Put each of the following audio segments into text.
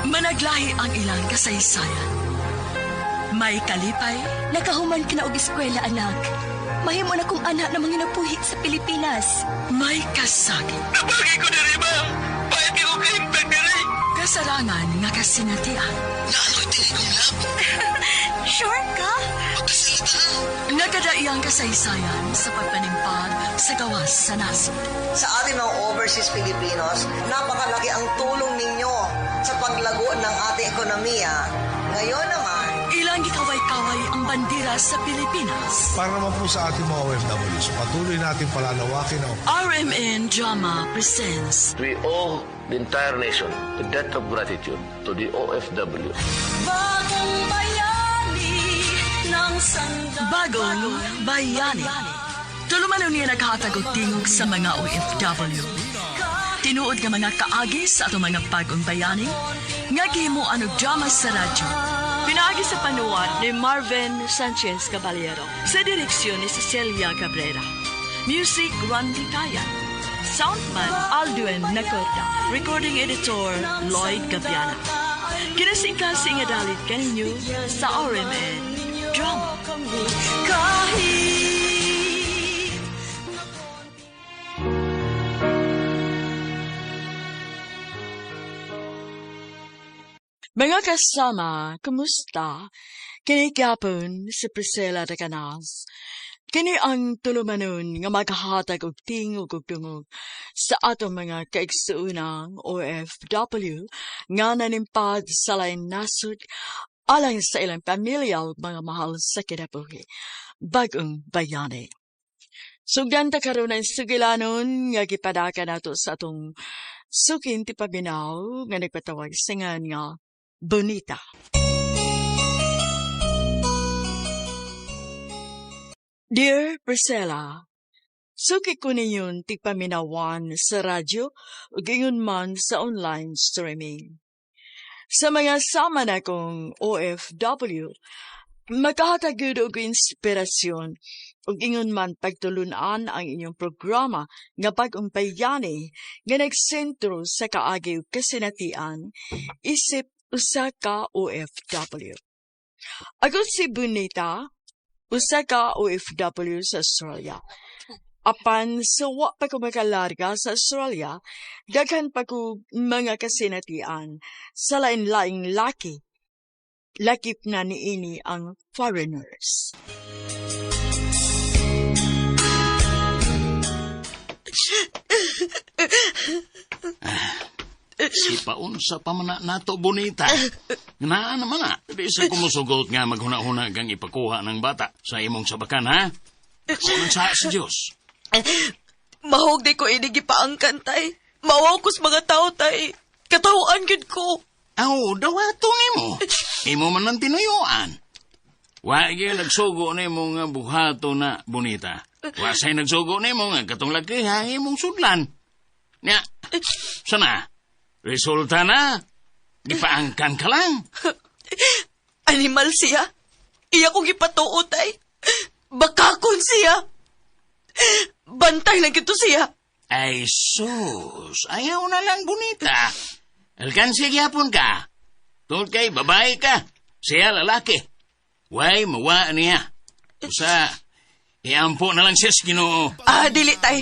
Managlahi ang ilang kasaysayan. May kalipay, Nakahuman ka na og eskwela, anak. Mahimo na kong anak na manginabuhi sa Pilipinas. May kasakit. Nabagay ko diri, ma'am. Pahit ko kahimtang diri. Kasarangan nga kasinatian. Naano'y tinigong lab. Sure ka? Pagkasalita. Nagkadaiyang kasaysayan sa pagpanimpag sa gawas sa nasod. Sa ating mga overseas Filipinos, napakalaki ang tulong ninyo sa paglago ng ating ekonomiya. Ngayon naman, Ilang gikaway-kaway ang bandera sa Pilipinas. Para naman po sa ating mga OFWs, patuloy natin palalawakin ang RMN Drama presents We owe the entire nation the debt of gratitude to the OFW. Bagong Bayani ng Bagong Bayani. Tulumanon niya naghatag og tingog sa mga OFW. Tinuod nga mga kaagi sa atong mga bagong bayani nga gihimuan og drama sa radyo. Pinaagi sa panuwat ni Marvin Sanchez Caballero sa direksyon ni Cecilia Cabrera. Music Randy Kayan. Soundman Aldwin Nacorda. Recording editor Lloyd Gabiana. Kinasingkasing nga dalit kaninyo sa RMN Drama. Mga kasama, kumusta? Kini gyapon si Priscilla de Canas. Kini ang tulumanon nga maghahatag og tingog ug dungog sa atong mga kaigsuonang OFW nga nanimpad sa laing nasod alang sa ilang pamilya ug mga mahal sa kinabuhi. Bagong bayani. Sugdan ta karon ang sugilanon nga gipadaka nato sa atong suking tipaminaw nga nagpatawag sa ngan nga Bonita. Dear Priscilla, suki ko ninyon tigpaminawan sa radyo ug ingon man sa online streaming. Sa mga sama na kong OFW, makahatag gyud og inspirasyon ug ingon man pagtulunan ang inyong programa nga Bag-ong Bayani nga nagsentro sa kaagi ug kasinatian isip usa ka OFW. Ako si Bonita, usa ka OFW sa Australia. Apan sa wa pa ko makalarga sa Australia, daghan pa ko mga kasinatian sa lain-laing laki. Lakip na niini ang foreigners. Ipaunsa pa man na nato, Bonita. Naa naman na. Di sa kumusugot nga maghuna-huna kang ipakuha ng bata sa imong sabakan, ha? Ako nang sa Diyos. Mahog di ko ini gipaangkan, tay. Mawaw ko sa mga tao, tay. Katawaan gyud ko. Aw, dawato nimo. Imo man ang tinuyuan. Wa gyud nagsugo nimo nga buhato na, Bonita. Wa say nagsugo nimo nga katong laki ha imong sudlan. Nya, sana? Resulta na, gipaangkan ka lang. Animal siya. Iya kong gipatuo, tay. Bakakon siya. Bantay lang kito siya. Ay, sus. Ayaw na lang, Bonita. Alkansi gyapon ka. Tungod kay babae ka. Siya lalaki. Way, mawa niya. Usa, iampo na lang siya sa Ginoo. Ah, dili, tay.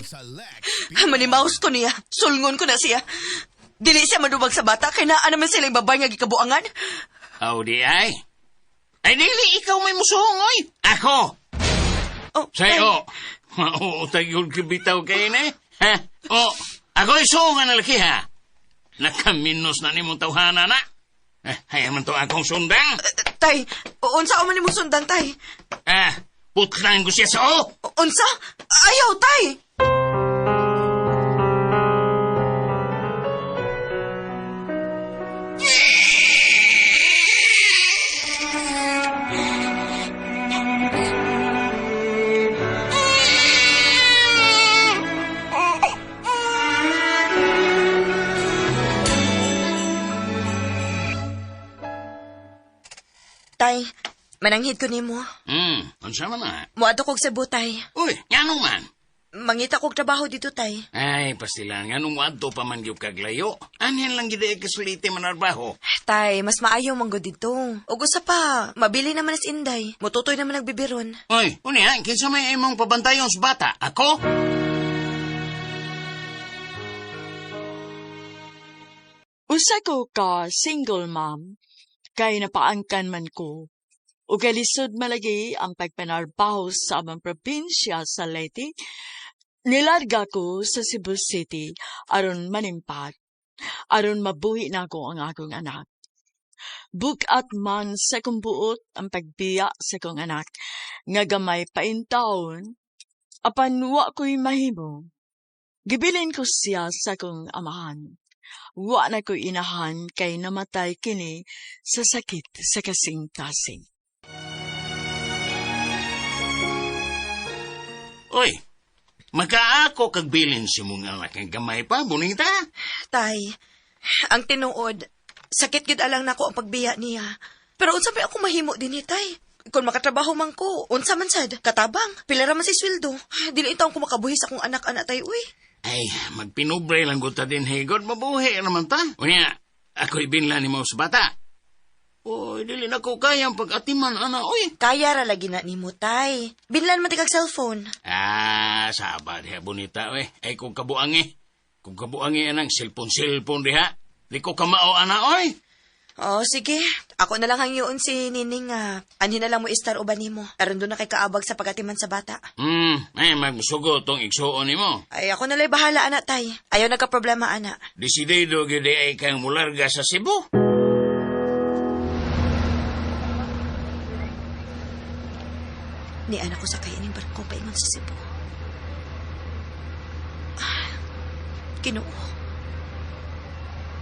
Manimaus ko niya. Sulngon ko na siya. Dili siya madubag sa bata, kay naa naman sila yung babae nga gikabuangan. Aw, di ay. Ay, dili, ikaw may musuhong, oy. Ako. Oh, Sa'yo. Oo, tayo kibitaw kayo na eh. Ha? O, ako isuong ang laki, ha? Nakaminos na ni mong tawhana na. Eh, hayaan man to akong sundang. Tay, unsa man nimong sundang, tay? Ah, putlan ko siya sa o. Unsa? Ayaw, tay! Tay, mananghid ko nimo. Unsa man na? Muadto kog Cebu, tay. Uy, ngano man? Mangita kog trabaho dito, tay. Ay, pastilan nga nung adto pa man gyud kaglayo. Anhin lang gid ay kasuliti manarbaho. Tay, mas maayo man gud dito. Ug usa pa, mabili naman as Inday. Mututoy naman nagbibiron. Oy, unya, kinsa may imong pabantayon sa bata? Ako? Usa ko ka single mom, kay napaangkan man ko. Ug kay lisod malagi ang pagpanarbaho sa among probinsya sa Leyte, nilarga ko sa Cebu City aron manimpat, aron mabuhi nako ang akong anak. Bugat man sa akong buot ang pagbiya sa akong anak, nga gamay pa intawon, apan wa ko'y mahimo. Gibilin ko siya sa akong amahan. Wa na ko'y inahan kay namatay kini sa sakit sa kasing-kasing. Oy, makaako kagbilin si mong anak ang gamay pa, bonita. Tay, ang tinuod, sakit gid alang nako ang pagbiya niya. Pero unsa may ako mahimo dinhi, tay? Kung makatrabaho man ko, unsa man sad, katabang, pila ra man sa sweldo. Dili intawon ko makabuhi sa akong anak ana tay, uy. Ay, magpinubre lang gud ta din, higod, mabuhi naman ta. Unya, ako'y binla ni mo sa bata. Oy, dili na ko kayang pag-atiman, ana, oy. Kaya ra lagi na nimo, tay. Binlan man ti kag cellphone. Ah, sabad diha, bonita, oy. Ay, kung kabuang eh. Kung kabuang eh, anang cellphone-cellphone diha. Di ko kamao, ana, oy. Oh, sige. Ako na lang hangyoon si Nining nga. Anhin na lang mo istar uban nimo. Aron doon na kay kaabag sa pagatiman sa bata. Ay, magsugo tong igsuon nimo. Ay, ako na lang bahala, ana, tay. Ayaw nagka-problema, ana. Desidido gyud ay kang mularga sa Cebu. Ni anak ko sa kainin barko paingon sa Cebu. Ah, Ginoo.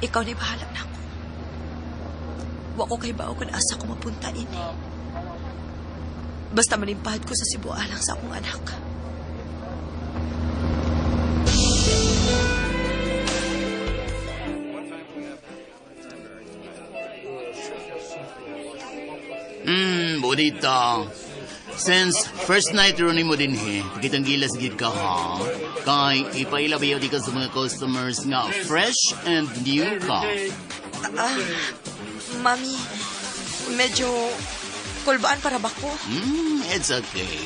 Ikaw na bahala na ako. Wa ko kay bao kung asa ko mapunta ini. Basta manimpahad ko sa Cebu alang sa akong anak. Bonita. Since first night ron mo din he, pakitang gilas gid ka ha. Kay ipaila ba di ka sa mga customers nga fresh and new ka. Ah, mami, medyo kulbaan para ba ko? It's okay.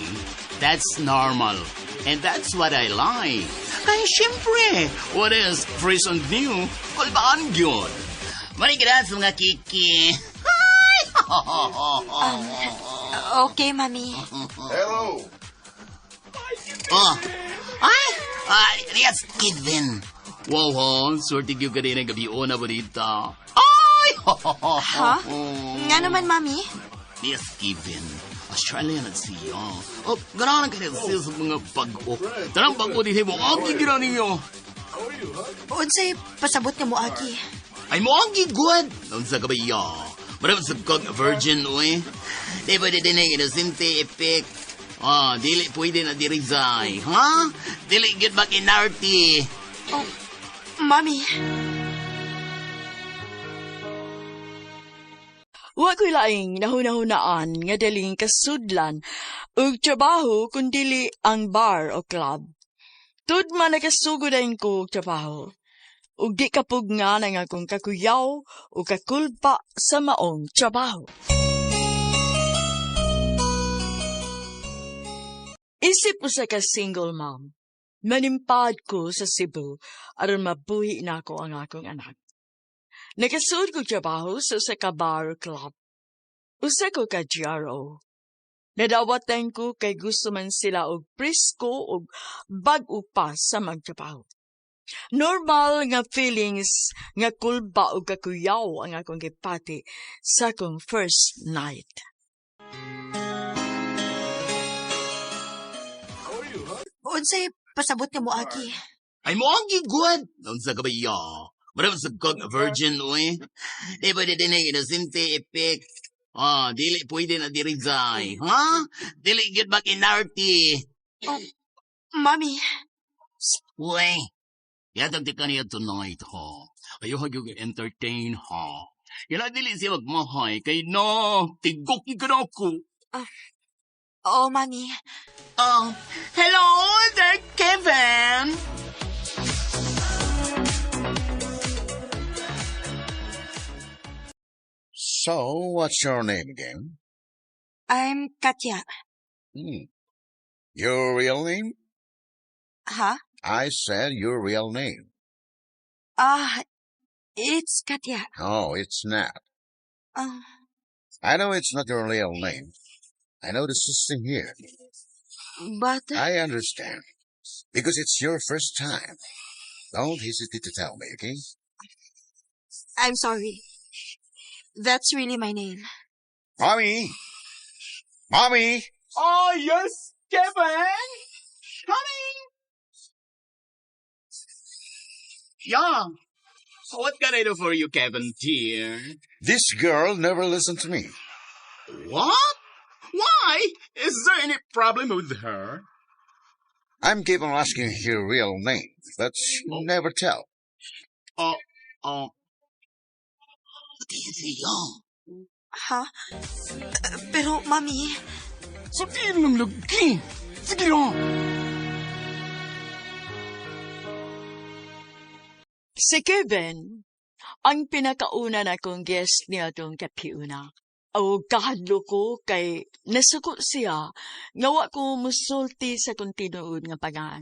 That's normal. And that's what I like. Kay syempre, what is fresh and new? Kulbaan yun. Manik sa mga kiki. Okay, mami. Hello. Oh. Ay! Ay, yes, Kevin. Wow, ha? Swerte gyud ka din ang gabi na bonita. Ay! Ha? Nga naman, mami. Yes, Kevin. Australian at siya. Oh, ganahan ka rin siya sa mga bago. Tanang bago din mo. Agi gira ninyo. Unsay pasabot nga mo, Aki. Ay mo agi good. Unsa ka ba iya? Marami sa kag virgin, uy. Di pwede din ang inosente effect. Ah, dili pwede na dirizay. Ha? Dili gyud makinarty. Oh, mami. Wa ko'y laing nahunahunaan nga daling kasudlan ug trabaho kun dili ang bar o club. Tud man nakasugod ayon ko og trabaho. Ug di kapug nga nang akong kakuyaw o kakulpa sa maong trabaho. Isip usa ka single mom, manimpad ko sa Cebu aron mabuhi nako ang akong anak. Nakasuod ko trabaho sa usa ka bar club. Usa ko ka GRO. Nadawatan ko kay gusto man sila og presko og bag-o pa sa magtrabaho. Normal nga feelings nga kulba og kakuyaw ang akong gipati sa akong first night. Unsay pasabot nga mo, Aki. Ay mo agi good. Unsa ka ba iya? Marami sa kag virgin, uy. Di pwede din ang inosente effect. Ah, dili pwede na dirizay. Ha? Dili gyud makinarty. Oh, mami. Uy, yatag di ka niya tonight, ha? Ayaw ha yung entertain, ha? Yala dili siya magmahay kay no, tigok ka na ako. Oo, Mami. Oh, hello there, Kevin. So, what's your name again? I'm Katya. Hmm. Your real name? Ha? I said your real name. Ah, it's Katya. Oh, it's not. Oh, I know it's not your real name. I know the system here. But I understand. Because it's your first time. Don't hesitate to tell me, okay? I'm sorry. That's really my name. Mommy! Mommy! Oh, yes, Kevin. Coming. Yeah. So what can I do for you, Kevin, dear? This girl never listened to me. What? Why? Is there any problem with her? I'm keep on asking her real name, but she never tell. Oh, oh. Siya. Ha? Pero, Mami. Sabihin lang lagi. Sige lang. Si Kevin, ang pinakauna na kong guest niya tong kapiuna. O kahadlo ko kay nasuko siya nga wa ko musulti sa kong tinuod nga pangan.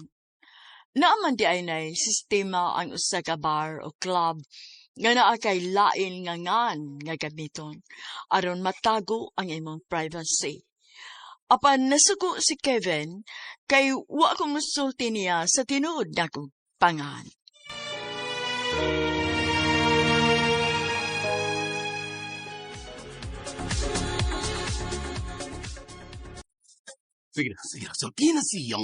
Naaman di ay nay sistema ang usa ka bar o club nga naa kay lain nga ngan nga gamiton aron matago ang imong privacy. Apan nasuko si Kevin kay wa ko musulti niya sa tinuod nakong pangan. Sige na, sige na. Sabihin na siya.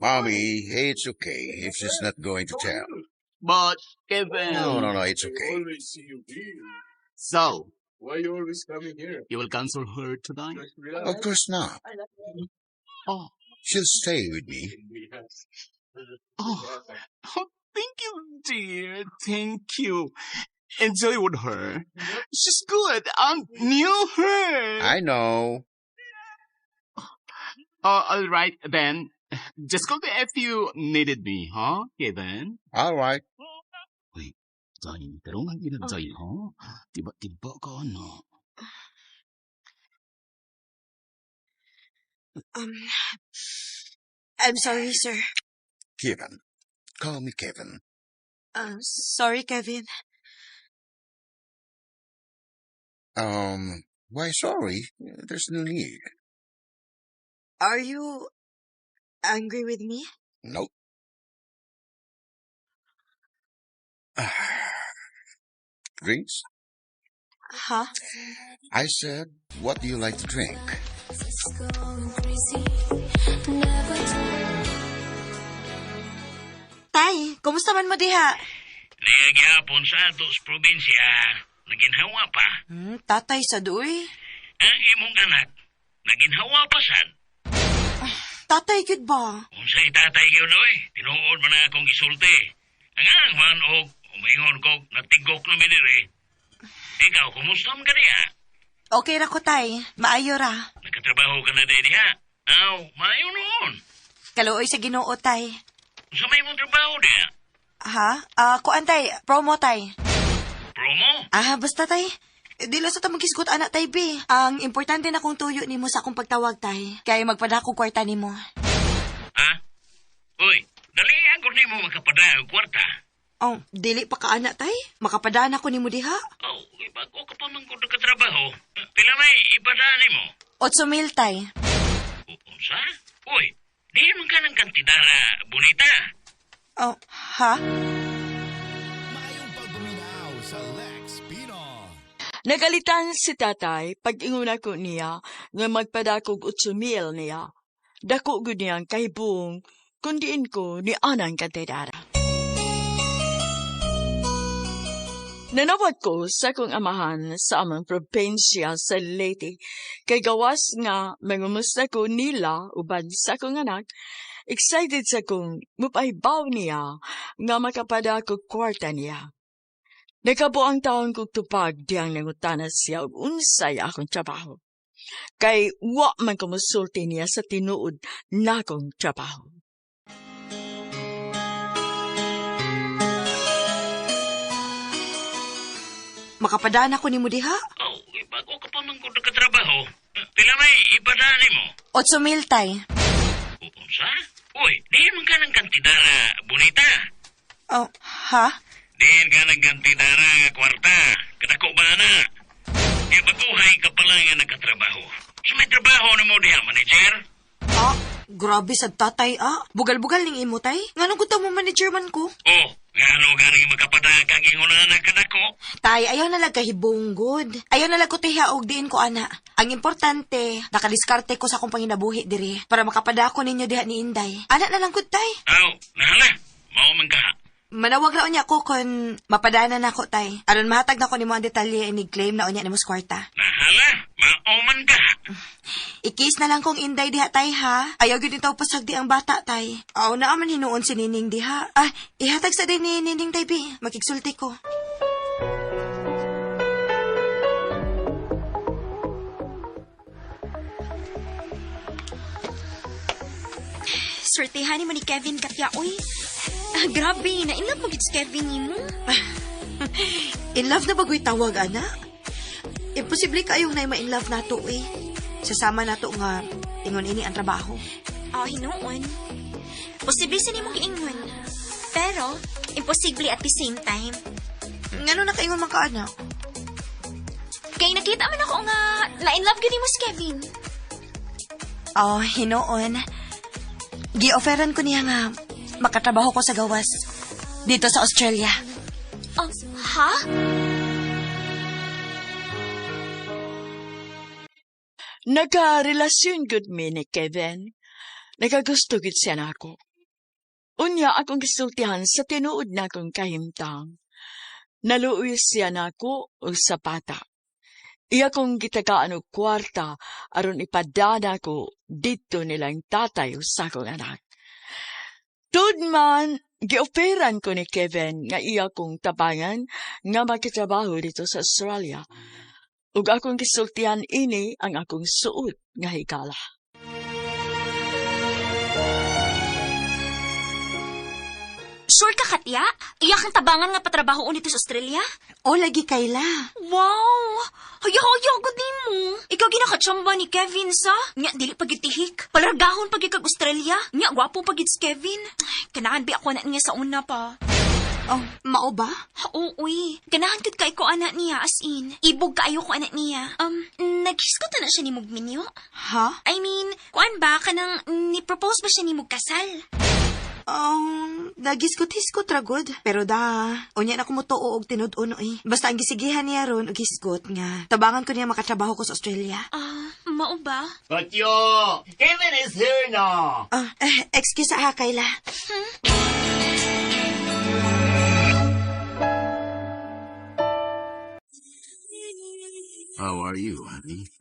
Mommy, it's okay if she's not going to tell. But, Kevin. No, it's okay. Always see you here. So, Why you always coming here? You will cancel her tonight? Just relax. Of course not. Oh. She'll stay with me. Oh. Oh, thank you, dear. Thank you. Enjoy with her. She's good. I knew her. I know. Oh, all right, then. Just call me if you needed me, huh, Kevin? All right. Uy, Zay, tarungan gid na, Zay, ha? Tiba-tiba ka na. I'm sorry, sir. Kevin. Call me Kevin. Sorry, Kevin. Why sorry? There's no need. Are you angry with me? Nope. Drinks? Huh? I said, what do you like to drink? Tay, kumusta man mo diha? Niyagyapon sa ato sa probinsya, naginhawa pa. Tatay sa duy. Ang imong anak, naginhawa pa sad. Tatay gyud ba? Unsay tatay gyud oy, tinuod man na akong gisulti. Ang ang man og umingon kog natigok na mi diri. Ikaw, kumusta man ka diha? Okay ra ko, tay. Maayo ra. Nakatrabaho ka na diha? Aw, maayo noon. Kaluoy sa Ginoo, tay. Unsa may imong trabaho diha? Ha? Ah, kuan tay, promo tay. Promo? Ah, basta tay. Di lang sa ta magisgot anak tay, bi. Ang importante na kung tuyo nimo sa akong pagtawag tay. Kay magpadako kwarta nimo. Ha? Uy, dali ako nimo makapadala og kwarta. Oh, dili pa ka anak tay. Makapadana ko nimo diha. Oh, bago ka pa man ko nakatrabaho. Pila may ipadaan nimo? 8,000 tay. Unsa? Uy, di man ka ng kantidara, bonita. Oh, ha? Nagalitan si tatay pag inguna ko niya nga magpadakog 8,000 niya. Dako gud niyang kahibong kundiin ko ni anang kantidara. Nanawag ko sa akong amahan sa amang probinsya sa Leyte. Kay gawas nga mangumusta ko nila uban sa akong anak, excited sa kong mupahibaw niya nga makapadakog kwarta niya. Nakabuang taon kong tupag diyang nangutana siya og unsay akong trabaho. Kay wa man ko mosulti niya sa tinuod nakong trabaho. Makapadana ko nimo diha. Oh, bago ka pa man ko nagkatrabaho. Pila may ipadani mo? 8,000, tay. Unsa? Uy, diin man ka ng kantidara, bonita. Oh, ha? Diin ka ng kantidara nga kwarta. Kadako ba na? Di baguhay ka pala nga nagkatrabaho. Sa may trabaho na mo diha, manager? Ah, grabe sa tatay, ah. Bugal-bugal ning imo, tay. Nganong kunta mo manager man ko? Oh, ngano gani makapada kag ingon na kadako? Tay, ayaw na lang kahibonggod. Ayaw na lang ko tiha og diin ko ana. Ang importante, nakadiskarte ko sa akong panginabuhi diri para makapadako ninyo diha ni Inday. Ana na lang gud, tay. Aw, nahala. Mao man ka. Manawag ra unya ko kon mapadana na ako, tay. Aron mahatag na ko nimo ang detalye inig claim na unya nimo sa kwarta. Nahala, mao man ka. Ikis na lang kong Inday diha, tay, ha. Ayaw gyud nitaw pasagdi ang bata, tay. Aw na man hinuon si Nining diha. Ah, ihatag sa din ni Nining, tay, bi. Makigsulti ko. Swertehan ni mo ni Kevin Katya, oy. Ah, grabe, na in love mo gid si Kevin nimo. In love na bagoy tawag, ana? Imposible kayong na ma-in love nato, eh. Sasama nato nga, ingon ini ang trabaho. Oh, hinuon. Posible sa nimo giingon. Pero, imposible at the same time. Ngano nakaingon man ka, ana? Kay nakita man ako nga na in love gyud nimo si Kevin. Oh, hinuon. Gi-offeran ko niya nga makatrabaho ko sa gawas dito sa Australia. Oh, ha? Nagka-relasyon gud mi ni Kevin. Nagagusto gud siya nako. Unya akong gisultihan sa tinuod nakong kahimtang. Naluoy siya nako og sa bata. Iya kong gitagaan og kwarta aron ipadana ko didto nilang tatay sa akong anak. Tud man, gioperan ko ni Kevin nga iya kong tabangan nga makitrabaho dito sa Australia. Ug akong gisultihan ini ang akong suod nga higala. Sure ka, Katya? Iya kang tabangan nga patrabaho dito sa Australia? O, lagi Kayla. Wow! Haya-haya, gud nimo. Ikaw ginakatsamba ni Kevin sa? Nya, dili pagitihik. Palargahon pag ikag Australia. Nya, gwapo pagit si Kevin. Kanahan bi ako na niya sa una pa. Oh, mao ba? Oo, uy. Ganahan gud kay ko anak niya, as in. Ibog kaayo ko anak niya. Naghiskot na siya ni Mugminyo? Ha? I mean, kuan ba kanang ni-propose ba siya ni Mugkasal? Nagiskot-hiskot ra gud. Pero da, unya na ko motuo og tinud-on eh. Basta ang gisigihan niya ron og hisgot nga. Tabangan ko niya makatrabaho ko sa Australia. Ah, mao ba? Katyo! Kevin is here now! Ah, excuse ha, Kayla. How are you, honey?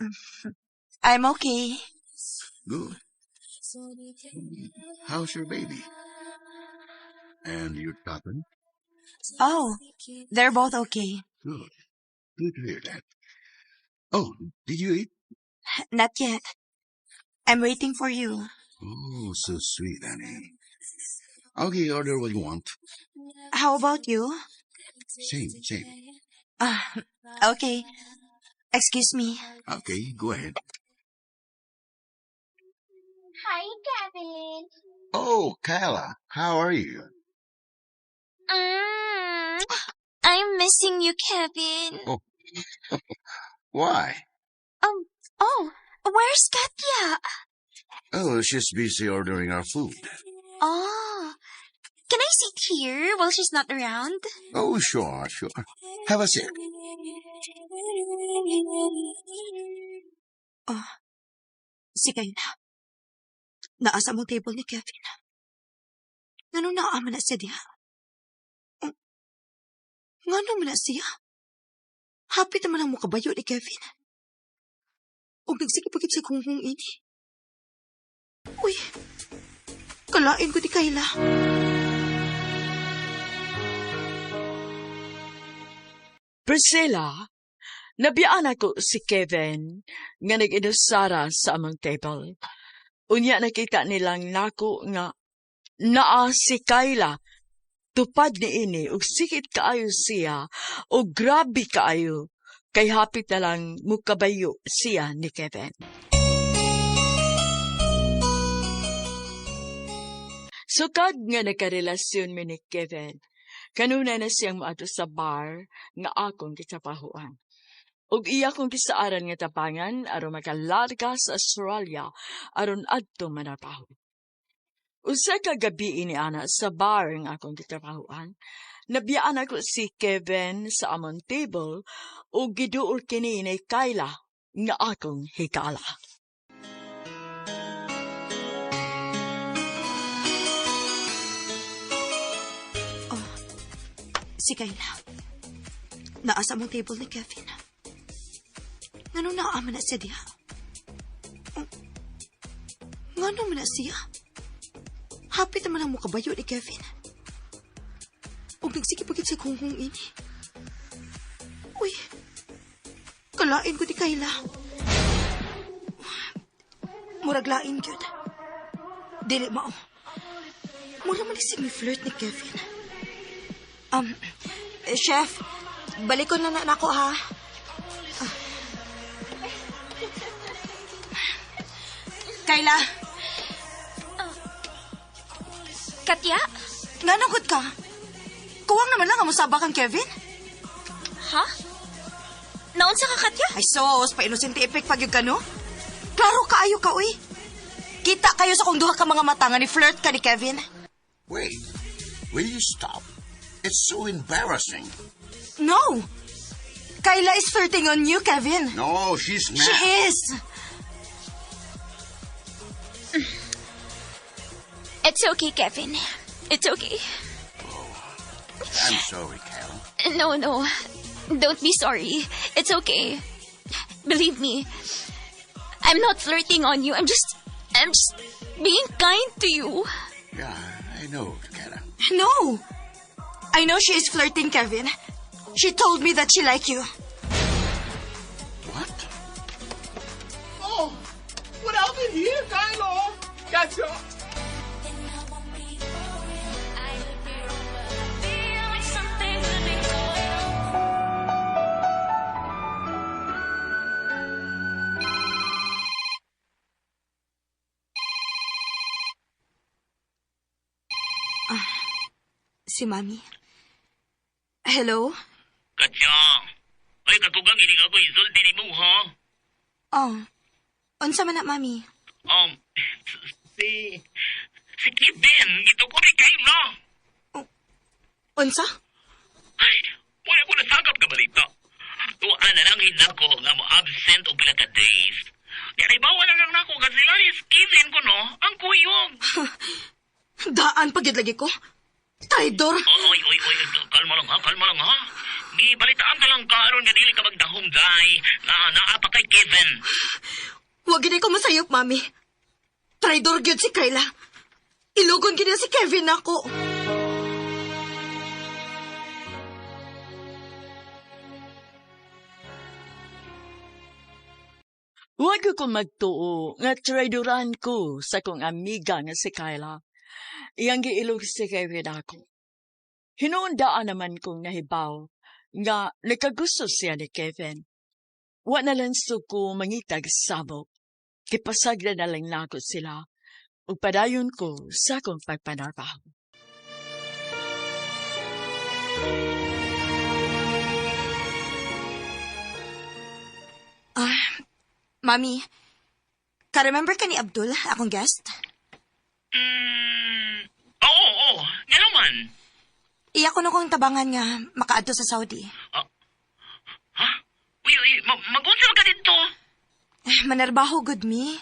I'm okay. Good. How's your baby? And your Totten? Oh, they're both okay. Good. Good to hear that. Oh, did you eat? Not yet. I'm waiting for you. Oh, so sweet, honey. Okay, order what you want. How about you? Same, same. Ah, okay. Excuse me. Okay, go ahead. Hi, Kevin. Oh, Kyla, how are you? I'm missing you, Kevin. Oh. Why? Oh, where's Katya? Oh, she's busy ordering our food. Oh, can I sit here while she's not around? Oh, sure, sure. Have a seat. Oh, si Kayla. Naa sa among table ni Kevin. Ngano naa man na siya diha? Oh, ngano man na siya? Hapit naman ang mukabayo ni Kevin. Og nagsige pa gyud siya hunghong ini. Uy, kalain ko ni Kayla. Priscilla, Nabiyaan ako si Kevin nga nag-inusara sa among table. Unya nakita nilang nako nga naa si Kyla. Tupad ni ini ug sikit kaayo siya ug grabe kaayo kay hapit na lang mukabayo siya ni Kevin. Sukad nga nagkarelasyon mi ni Kevin, kanunay na siyang moadto sa bar nga akong gitapahuan. Ug iya kong gisaaran nga tabangan aron makalarga sa Australia aron adto manarbaho. Usa ka gabi ini ana sa bar nga akong gitrabahoan, nabiyaan ako si Kevin sa among table ug giduol kini ni Kyla nga akong higala. Oh, si Kayla. Naa sa among table ni Kevin. Ngano naa man na siya diha? Oh, ngano man na siya? Hapit naman ang mukabayo ni Kevin. Og nagsige pa gyud sa hunghong ini. Uy, kalain ko ni Kayla. Murag lain gyud. Dili mao. Mura man si mi flirt ni Kevin. Chef, balikon na na nako ha. Ah. Kayla. Katya? Nganong ka? Kuwang naman lang ang musaba kang Kevin. Ha? Naunsa ka, Katya? Ay sos, pa-innocent effect pag ka, no? Klaro kaayo ka, uy. Kita kayo sa kung duha ka mga mata nga ni flirt ka ni Kevin. Wait, will you stop? It's so embarrassing. No! Kayla is flirting on you, Kevin. No, she's not. She is. It's okay, Kevin. It's okay. I'm sorry, Kayla. No, no. Don't be sorry. It's okay. Believe me. I'm not flirting on you. I'm just being kind to you. Yeah, I know, Kayla. No! I know she is flirting, Kevin. She told me that she like you. What? Oh, what happened here, Kylo? Gotcha. Si Mami. Hello? Katya, ay katugang hindi ka ko isulti ni mo, ha? Oh. Unsa man na, Mami? Si Kevin, ito ko rin kayo, no? Unsa? Ay, wala ko nasakap ka balita. Tuan na lang hinako nga mo absent og pila ka days. Di ay bawa na lang nako kasi sila ni Kevin ko, no? Ang kuyog. Daan pa gyud lagi ko. Traidor. Oy, oy, oy, kalma lang ha, kalma lang ha. Gibalitaan ka lang karon nga dili ka magdahom day nga naa pa kay Kevin. Wag gid ko masayop, Mami. Traidor gyud si Kayla. Ilugon gyud niya si Kevin nako. Huwag ko magtuo nga traidoran ko sa kong amiga nga si Kyla. Iyang giilog si Kevin ako. Hinuundaan naman kong nahibaw nga nakagusto siya ni Kevin. Wa na lang ko mangitag sabok. Kipasagla na lang nako sila. Ug padayon ko sa akong pagpanarbaho. Ah, Mami, ka-remember ka ni Abdul, akong guest? Oo. Nga naman. Iya ko na kong tabangan nga makaadto sa Saudi. Ha? Uy, uy, mag-unsa man ka dito? Eh, manarbaho gud mi.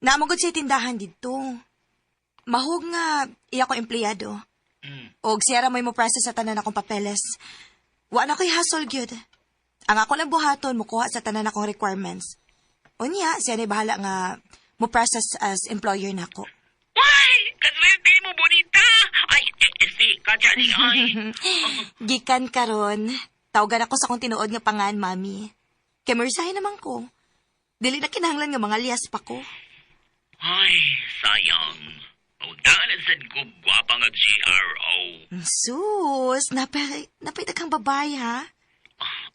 Naamagod sa tindahan dito. Mahug nga iya ko empleyado. Og siya ra mo'y mo process sa tanan akong papeles. Wa na ko'y hassle gyud. Ang ako lang buhaton mukuha sa tanan akong requirements. Unya, siya na'y bahala nga mo process as employer nako. Why? Kaswerte mo, bonita. Ay, eh, si, Katya ni ay. Gikan karon, tawagan ako sa akong tinuod nga pangan, Mami. Kay mo-resign naman ko. Dili na kinahanglan nga mga liyas pa ko. Ay, sayang. Maudaan sad ko gwapa nga GRO. Sus, napay kang babae, ha?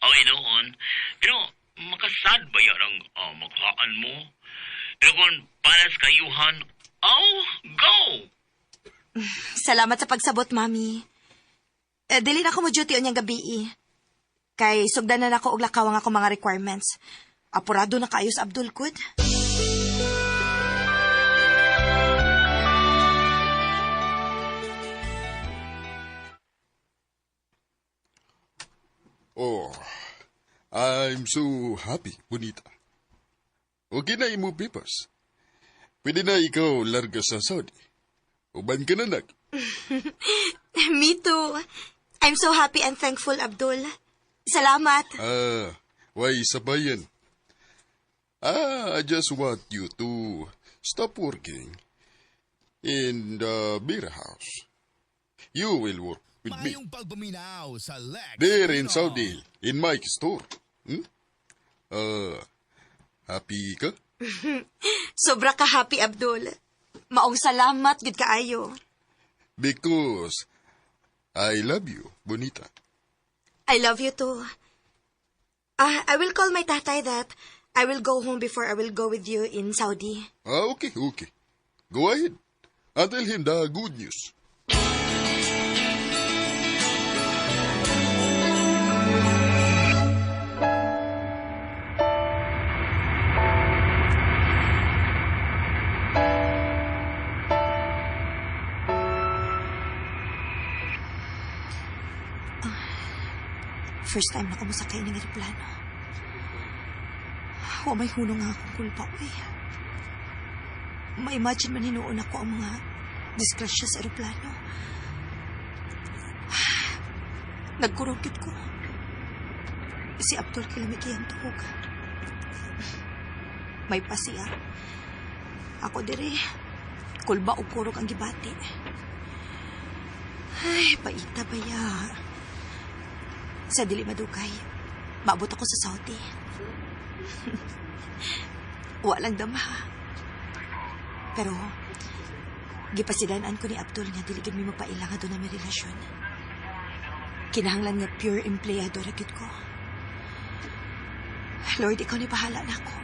Ay, noon. Pero makasad ba yan ang makuhaan mo? Pero kung paras kayuhan, oh, go! Salamat sa pagsabot, Mami. Eh, dili na ako mo duty unyang gabi. Eh. Kay sugdan na nako og lakaw ang ako mga requirements. Apurado na kaayo sa Abdul Kud. Oh, I'm so happy, Bonita. Okay na imo papers. Pwede na ikaw larga sa Saudi. Uban ka na, nak. Me too. I'm so happy and thankful, Abdul. Salamat. Ah, why sabayan? Ah, I just want you to stop working in the beer house. You will work with me. There in Saudi, in my store. Hmm? Happy ka? Sobra ka happy, Abdul. Maong salamat, gud kaayo. Because I love you, Bonita. I love you too. Ah, I will call my tatay that I will go home before I will go with you in Saudi. Ah, okay. Go ahead. And tell him the good news. First time na ko mosakay ng eroplano. Wa may hunong nga akong kulba, uy. Ma-imagine man hinuon ako ang mga disgrasya sa eroplano. Nagkurog gyud ko. Si Abdul kilami kiyang tuhog. May pasiya. Ako dire, kulba o kurog ang gibati. Ay, paita baya. Sa dili madugay, maabot ako sa Saudi. Walang dama. Pero, gipasidan-an ko ni Abdul nga dili gid mi magpaila nga duna mi relasyon. Kinahanglan nga pure empleyado ra gyud ko. Lord, ikaw ni bahala na ako.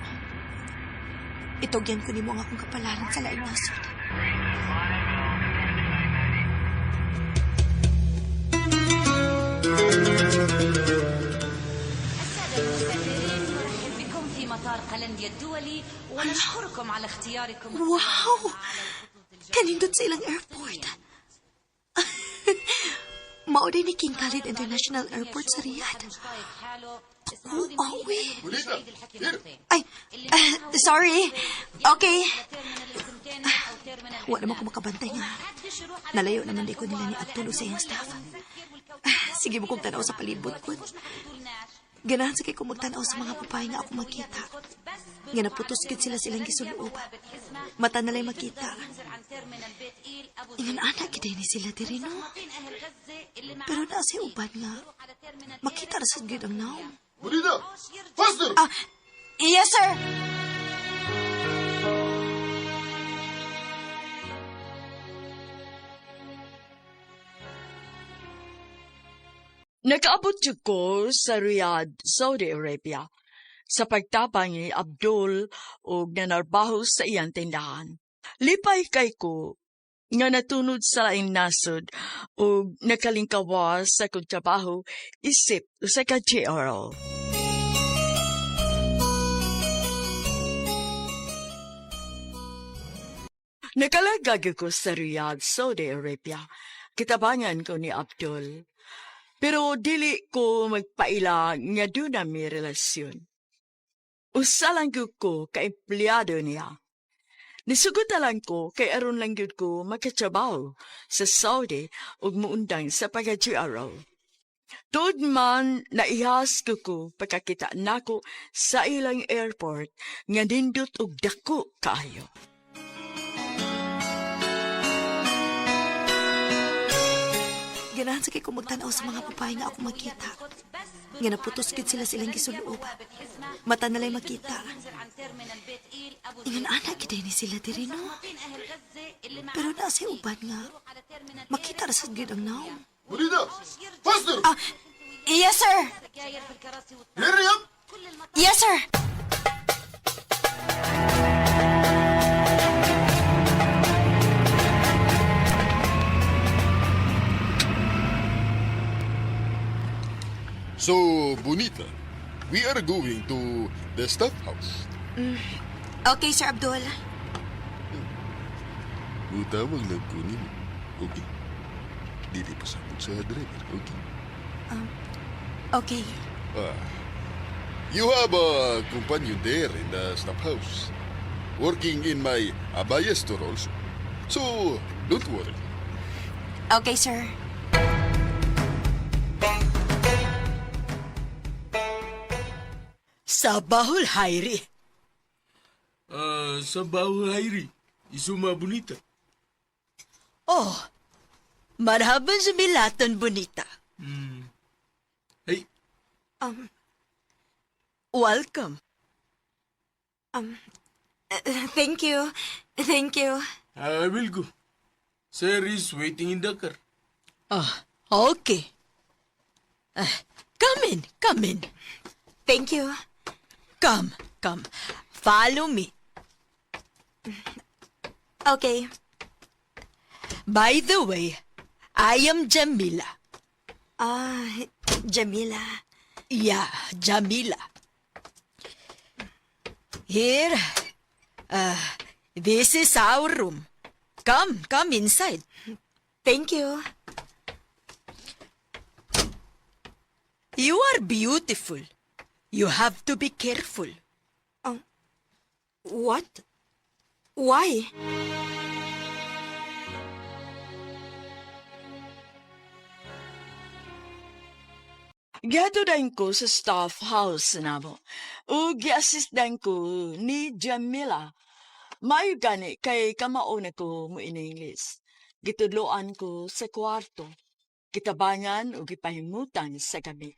Itugyan ko nimo ang akong kapalaran sa laing nasod. السادة المسافرين نرحب بكم في مطار قلنديا الدولي ونشكركم على اختياركم. Wow! Kanindot sa ilang airport. Mao din ni King Khalid International Airport sa Riyadh. Oh, awi. Bonita, here. Ay, ah, sorry. Okay. Wa naman ko makabantay nga. Nalayo naman di ko nila ni Abdul o sa iyang staff. Ah, sige mo kong tanaw sa palibot ko. Ganahan sa kay ko magtanaw sa mga babae nga ako makita. Nga naputos gid sila silang gisuloob. Mata na lang makita. Ingon ana gid ni sila diri no. Pero naa say uban nga makita ra sad gyud ang nawong. Bonita! Faster! Ah, yes sir. Nakaabot jud ko sa Riyadh, Saudi Arabia, sa pagtabang ni Abdul ug nanarbaho sa iyang tindahan. Lipay kay ko nga natunod sa laing nasod ug nakalingkawas sa akong trabaho isip usa ka GRO. Nakalagag ko sa Riyadh, Saudi Arabia. Kitabangan ko ni Abdul. Pero dili ko magpaila nga duna mi relasyon. Usa lang gyud ko ka empleyado niya. Nisugot na lang ko kay aron lang gyud ko makatrabaho sa Saudi ug muundang sa pagka-GRO. Tuod man naihas ko pagkakita nako sa ilang airport nga nindot og dako kaayo. Ganahan sa kay ko magtanaw sa mga babae nga ako makita. Nga naputos gid sila silang gisuloob. Mata na lang makita. Ingon ana gid ni sila diri, no? Pero naa say uban nga makita ra sad gid ang nawong. Bonita! Faster! Ah, yes, sir. Hurry up! Yes, sir. So, Bonita, we are going to the staff house. Okay, Sir Abdul. Mutawag lang ko nimo. Okay. Dili pasabot sa driver. Okay. Okay. Ah, you have a companion there in the staff house. Working in my abaya store also. So, don't worry. Okay, sir. Sabahul Hairi. Ah, Sabahul Hairi. Isuma Bonita. Oh, marhaban Jumilaton Bonita. Hey, Welcome. Thank you. Thank you. I will go. Sir is waiting in the car. Oh, okay. Ah, come in, come in. Thank you. Come, come. Follow me. Okay. By the way, I am Jamila. Ah, Jamila. Yeah, Jamila. Here, this is our room. Come, come inside. Thank you. You are beautiful. You have to be careful. What? Why? Giadto ko sa staff house namo. Ug gi-assist ko ni Jamila. Maayo gani kay kamao na ko mo in English. Gitudloan ko sa kwarto. Gitabangan ug gipahimutan sa gamit.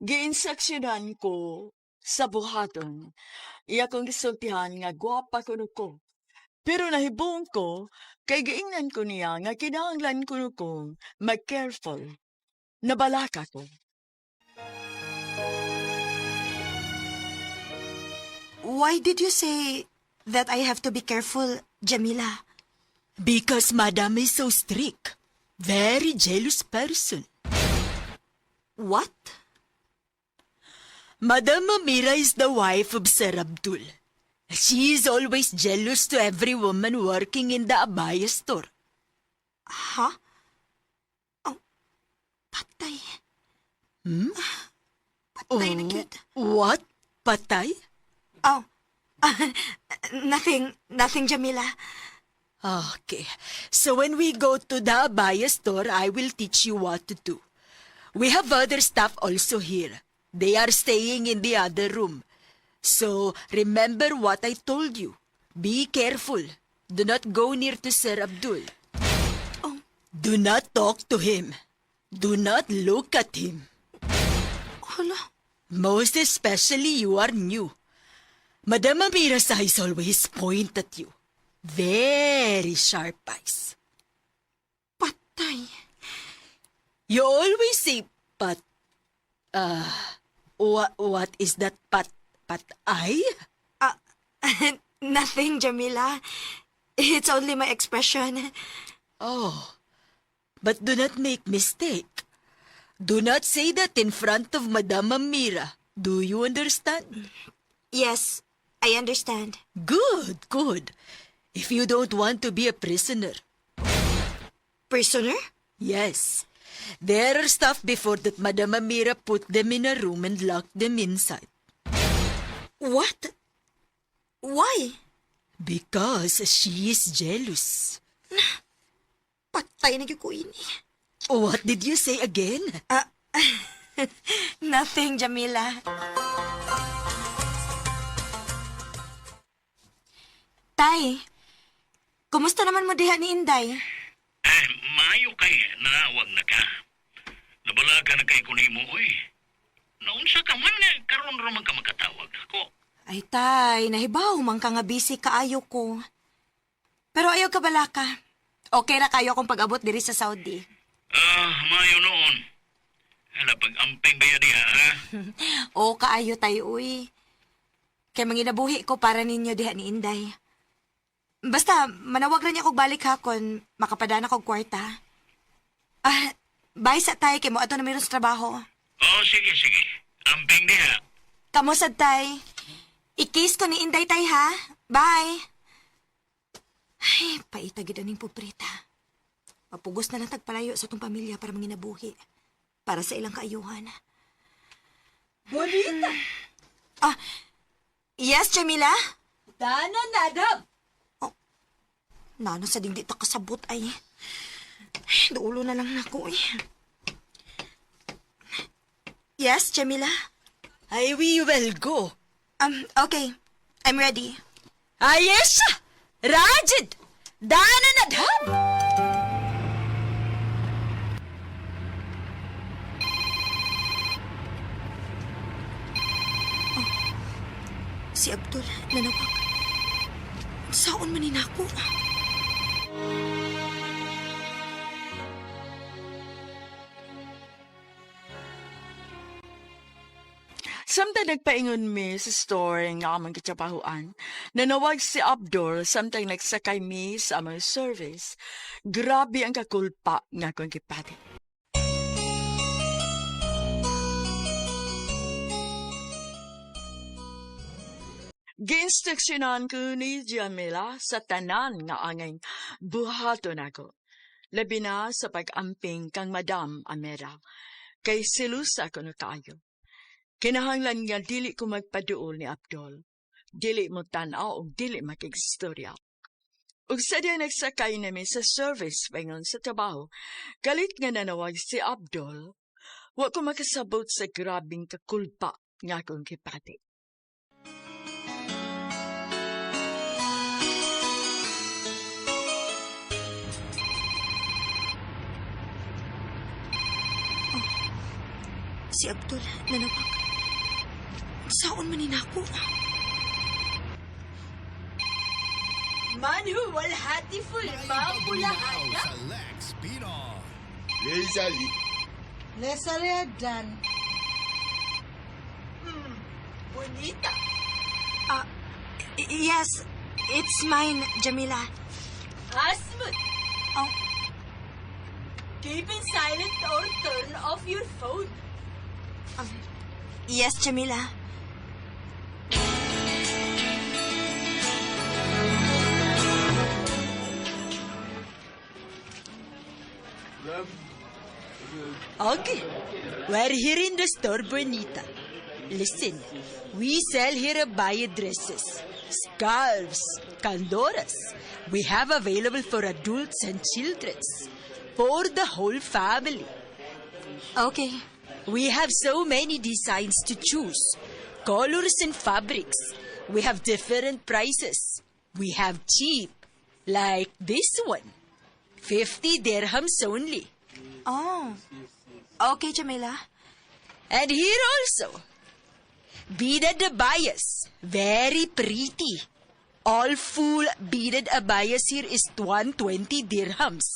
Giinstruksyonan ko sa buhaton. Iya kong gisultihan nga gwapa kuno ko. Pero nahibuong ko kay giingnan ko niya nga kinahanglan kuno kong mag-careful. Nabalaka ko. Why did you say that I have to be careful, Jamila? Because Madam is so strict. Very jealous person. What? Madam Amira is the wife of Sir Abdul. She is always jealous to every woman working in the abaya store. Huh? Oh, patay. Patay na gyud. What? Patay? Oh, nothing, nothing, Jamila. Okay. So when we go to the abaya store, I will teach you what to do. We have other staff also here. They are staying in the other room. So remember what I told you. Be careful. Do not go near to Sir Abdul. Oh. Do not talk to him. Do not look at him. Hala. Most especially you are new. Madam Amira's eyes always point at you. Very sharp eyes. Patay. You always say pat. What is that pat eye? Ah, nothing, Jamila. It's only my expression. Oh, but do not make mistake. Do not say that in front of Madam Amira. Do you understand? Yes, I understand. Good, good. If you don't want to be a prisoner. Prisoner? Yes. There are staff before that Madam Amira put them in a room and locked them inside. What? Why? Because she is jealous. Patay na gyud ko ini. What did you say again? Ah, nothing, Jamila. Tay, kumusta naman mo diha ni Inday? Eh, maayo kay nanawag na ka. Nabalaka na kay ko nimo, oy. Naunsa ka man nga karon ra man ka makatawag nako. Ay, tay, nahibaw man ka nga busy kaayo ko. Pero ayaw ka balaka. Okay ra kayo akong pag-abot diri sa Saudi. Ah, mayo noon. Hala, pag-amping ba diha, ha? Oo, kaayo tayo, uy. Kay manginabuhi ko para ninyo diha ni Inday. Basta, manawag ra niya kog balik ha kon makapadana kog kwarta. Ah, bye sa tay, kay mo ato na meron sa trabaho. Oh, sige, sige. Amping diha. Kamo sad tay. I-kiss ko ni Inday tay ha. Bye. Ay, paita gid aning pobreta. Mapugos na lang tagpalayo sa tong pamilya para manginabuhi. Para sa ilang kaayuhan. Bonita! Ah, yes, Jamila? Dana nadab! Oh, nano sa dingdi ta kasabot ay. Ay, dulo na lang nako eh. Yes, Jamila? I we will go. Okay. I'm ready. Ayesha! Rajid! Dana nadhab! Si Abdul, nanawag. Saon man ni nako? Samtang nagpaingon mi sa store nga among katrabahoan, nanawag si Abdul samtang nagsakay mi sa among service. Grabe ang kakulpa nga akong gipati. Giinstruksyonan ko ni Jamila sa tanan nga angay buhaton ako. Labi na sa pag-amping kang Madam Amera. Kay silusa ko no kaayo. Kinahanglan nga dili ko magpaduol ni Abdul. Dili mo tan-aw og dili makigstorya. Ug sa diya nagsakay nami sa service paingon sa trabaho, galit nga nanawag si Abdul. Wa ko makasabot sa grabing kakulpa nga akong gipati. Si Abdul, nanawag. Saon man ni nako? Man huwa al-hatiful mapulahan. Lesali. Lesariadan. Bonita! Ah, yes, it's mine, Jamila. Asmut! Oh. Keep it silent or turn off your phone. Yes, Jamila. Okay. We're here in the store, Bonita. Listen, we sell here abaya dresses, scarves, kandoras. We have available for adults and children, for the whole family. Okay. We have so many designs to choose, colors and fabrics. We have different prices. We have cheap, like this one, 50 dirhams only. Oh. Okay, Jamila. And here also, beaded abayas, very pretty. All full beaded abayas here is 120 dirhams.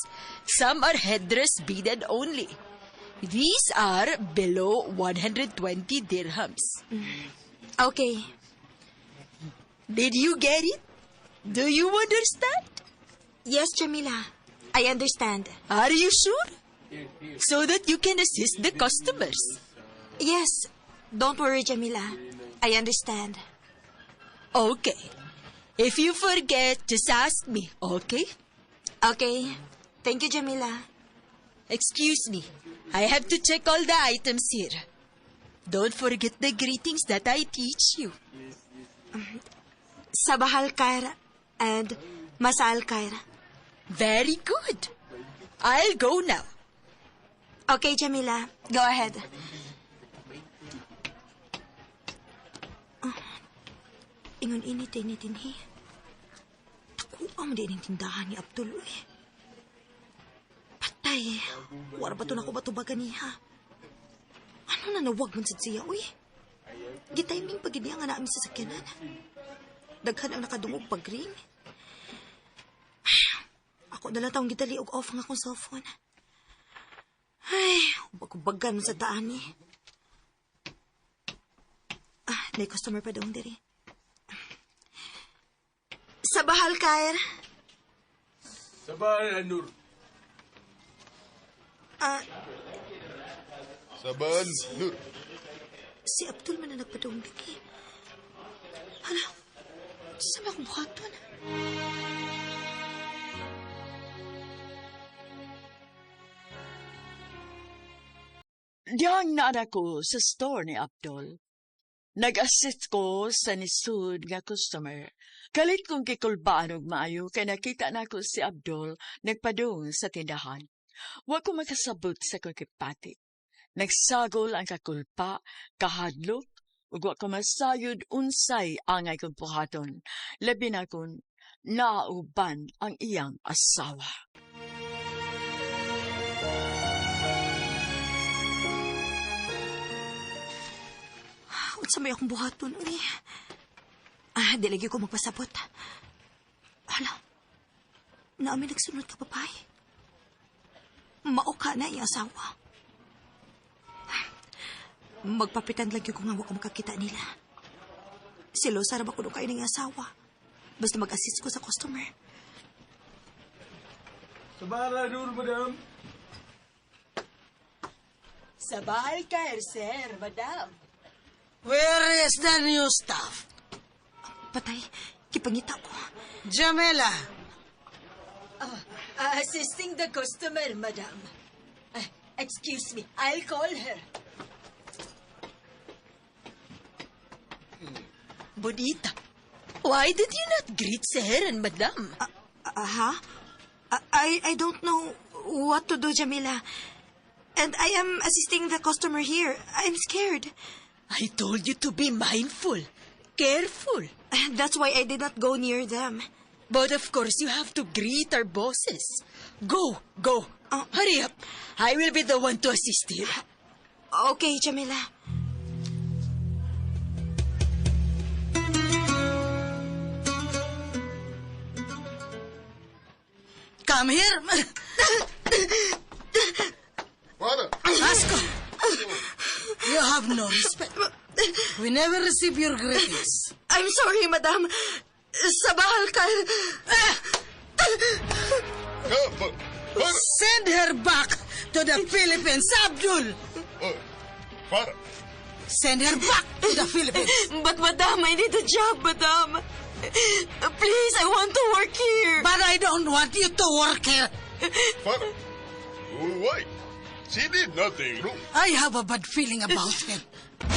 Some are headdress beaded only. These are below 120 dirhams. Okay. Did you get it? Do you understand? Yes, Jamila. I understand. Are you sure? So that you can assist the customers. Yes. Don't worry, Jamila. I understand. Okay. If you forget, just ask me, okay? Okay. Thank you, Jamila. Excuse me. I have to check all the items here. Don't forget the greetings that I teach you. Sabahal khair and masal khair. Very good. I'll go now. Okay, Jamila. Go ahead. Oh, ingon ini tay ni dinhi. Takuha mo din ang tindahan ni Abdul. Uy. Patay. Wala ba to na ko batubagan niya? Ano Ano na nawag man sad siya, uy? Gitiming pa gid niya nga naami sa sakyanan. Daghan ang nakadungog pag-ring. Ako na lang taong gidali og off ang akong cellphone. Ay, ubag-ubagan man sa daan eh. Ah, may customer pa dong diri. Sabah al-Khair. Sabah Nur. Ah, Saban Nur. Si Abdul man na nagpadong diri. Hala, sa may akong buhaton? Diyang naana ko sa store ni Abdul. Nag-assist ko sa nisud nga customer. Kalit kong kikulbaan og maayo kay nakita nako si Abdul nagpadung sa tindahan. Wa ko makasabot sa kong kipati. Nagsagol ang kakulpa, kahadlok, ug wa ko masayod unsay angay kong buhaton. Labi na kung nauban ang iyang asawa. Unsa may akong buhaton, uy? Ah, di lagi ko magpasabot. Hala, naami nagsunod ka, papay. Mao ka na iyang asawa. Magpapitan lagi ko nga wa ko makakita nila. Silosa ra ba kuno kayo ng asawa? Basta mag-assist ko sa customer. Sabah Nur, madam. Sabah al-Khair, sir, madam. Where is the new staff? Patay, kipangita ko. Jamela. Assisting the customer, madam. Excuse me, I'll call her. Bonita, why did you not greet sir and madam? Ha? I don't know what to do, Jamila. And I am assisting the customer here. I'm scared. I told you to be mindful, careful. That's why I did not go near them. But of course, you have to greet our bosses. Go, go. Hurry up. I will be the one to assist you. Okay, Jamila. Come here. Para. Asko. You have no respect. We never receive your greetings. I'm sorry, madam. Sabah al-Khair. Send her back to the Philippines, Abdul. Farah. Send her back to the Philippines. But, madam, I need a job, madam. Please, I want to work here. But I don't want you to work here. Farah. Why? She did nothing wrong. I have a bad feeling about her.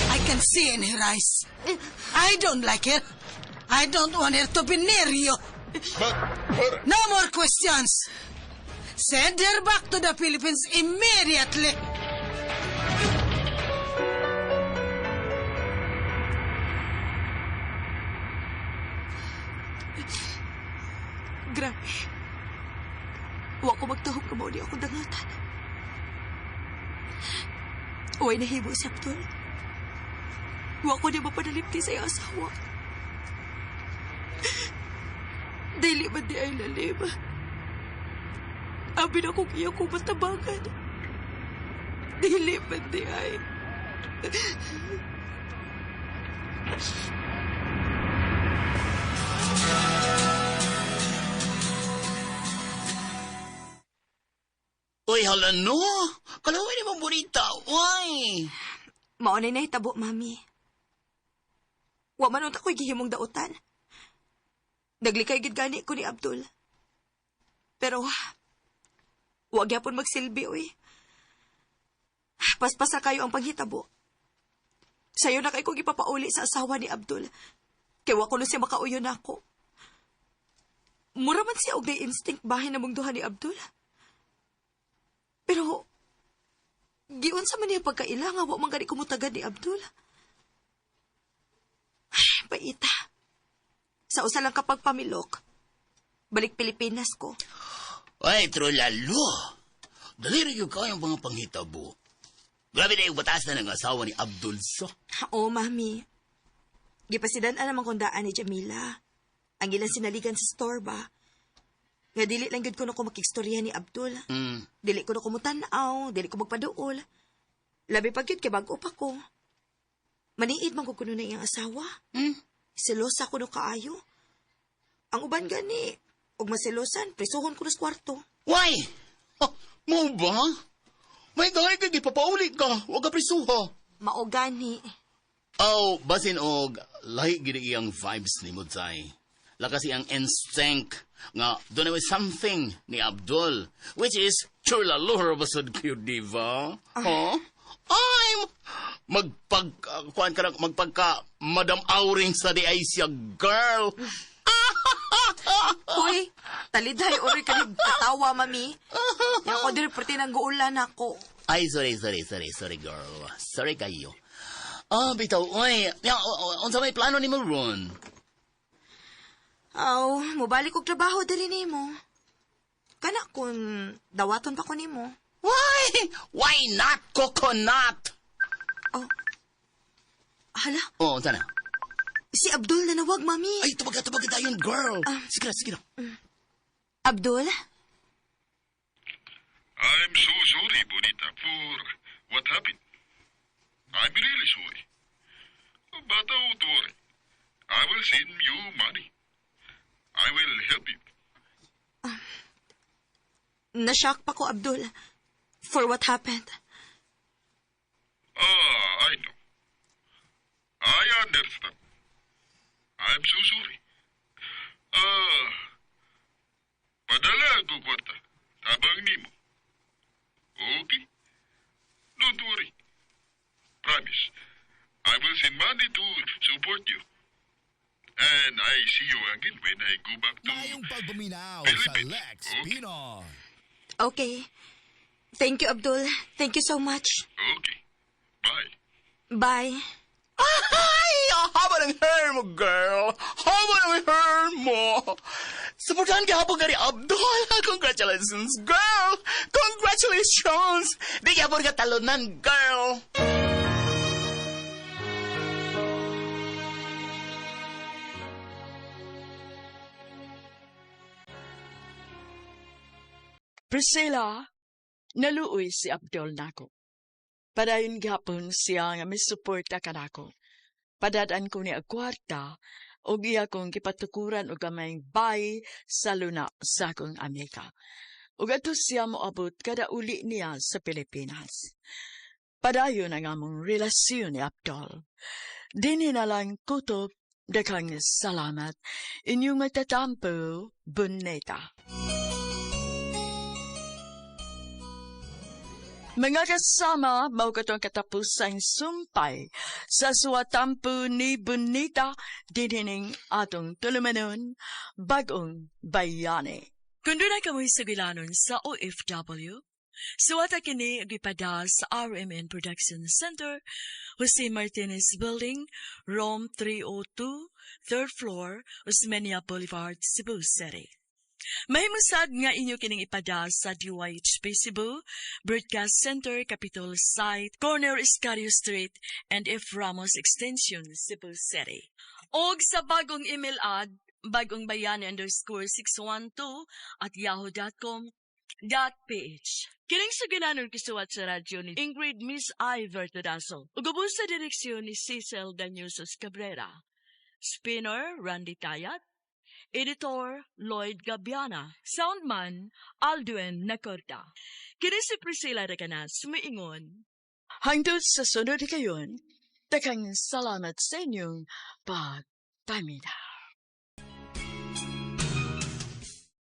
I can see in her eyes. I don't like her. I don't want her to be near you. But, Farah. No more questions. Send her back to the Philippines immediately. Grabe. Wa ko magtahog nga mao ni ako dangatan. Way nahimo si Abdul. Wa ko niya mapanalipti sa iyang asawa. Dili man di ay lalim. Abi na kong iya ko matabangan. Dili man di ay. Uy, hala no. Kalawin ni mong bonita. Uy. Mao na nahitabo, mami. Wa man unta ko'y gihimong dautan. Naglikay gid gani ko ni Abdul. Pero, wa gyapon magsilbi, uy. Paspasa kayo ang panghitabo. Sayo na kay ko gipapauli sa asawa ni Abdul. Kay wa ko no siya makauyon nako. Mura man siya og day instinct bahin na mong duha ni Abdul. Pero, giunsa man niya pagkaila nga wa man gani kumutagad ni Abdul. Ay, paita. Sa usa lang kapag pamilok, balik Pilipinas ko. Ay, trulalo. Dali rin yung kayang mga panghitabo. Grabe na yung batasan ng asawa ni Abdul so. Oo, mami. Gipasidan naman kong daan ni Jamila. Ang ilang sinaligan sa store ba? Nga dili lang gyud ko na ko makikstorya ni Abdul. Dili ko na ko mutan-aw, dili ko magpaduol. Labi pa gyud kay bag-o pa ko. Maniid man ko kuno na iyang asawa. Selosa ko no kaayo. Ang uban gani, og maselosan, prisuhon ko na sa kwarto. Why? Oh, mo ba? May gay kay gipapauli ka, wa ka prisuha. Mao gani. Oh, basin og lahi gid iyang vibes ni Mutsay. Lakas iyang instinct nga doon may something ni Abdul, which is chula lure basod kayo, di ba? Huh? I'm magpag kuan ka na, magpagka Madam Auring sa di ay siya girl. Uy, taliday ori ka katawa, mami. Ya ako diri perti nang guulan ako. Ay, sorry, sorry, sorry, sorry, girl. Sorry kayo. Ah, bitaw, oy, ya, unsa may plano nimo ron? Aw, mobalik og trabaho diri nimo. Kana kun dawaton pa ko nimo. Why? Why not, coconut? Oh. Hala, Oh, unsa na? Si Abdul nanawag, mami. Ay, tubaga, tubaga dayon, girl. Sige na, sige na. Abdul? I'm so sorry, Bonita, for what happened. I'm really sorry. But don't worry. I will send you money. I will help you. Na-shock pa ko, Abdul. For what happened. Ah, I know. I understand. I'm so sorry. Ah, padala ko kwarta. Tabang nimo. Okay? Don't worry. Promise. I will send money to support you. And I see you again when I go back to Maayong pagpaminaw sa Philippines. Lex Okay? Pinoy. Okay. Thank you, Abdul. Thank you so much. Okay. Bye. Bye. Ay, haba ng hair mo, girl. Haba ng hair mo. Supportahan ka hapon ka ni Abdul. Congratulations, girl. Congratulations. Di ka ka talunan, girl. Priscilla, naluoy si Abdul nako. Padayon gihapon siya nga misuporta kanako. Padad-an ko ni og kwarta ug iya kong gipatukuran og gamayng bay sa luna sa akong amiga. Ug adto siya moabot kada uli niya sa Pilipinas. Padayon ang among relasyon ni Abdul. Dinhi na lang kutob, daghang salamat. Inyong matatampo, Boneta. Mga kasama, mao katong katapusang sumpay sa suwatampo ni Bonita dinhining atong tulumanon, Bagong Bayani. Kung doon kamoy sugilanon sa OFW, suwata kini gipada sa RMN Production Center, Jose Martinez Building, Room 302, 3rd floor, Osmeña Boulevard, Cebu City. Mahimusad nga inyo kining ipada sa DYHP Cebu, Broadcast Center, Capitol Site, Corner Escario Street, and F. Ramos Extension, Cebu City. Og sa bagong email ad, bagongbayani_612@yahoo.com.ph. Kining suginanon kisuwat sa radyo ni Ingrid Miss Iver Todaso. Ug ubos sa direksyon ni Cecil Danyusos Cabrera. Spinner, Randy Tayat. Editor, Lloyd Gabiana. Soundman, Aldwin Nacorda. Kini si Priscilla Recanas, miingon. Hangtod sa sunod kayon, daghang salamat sa inyong pagpamina.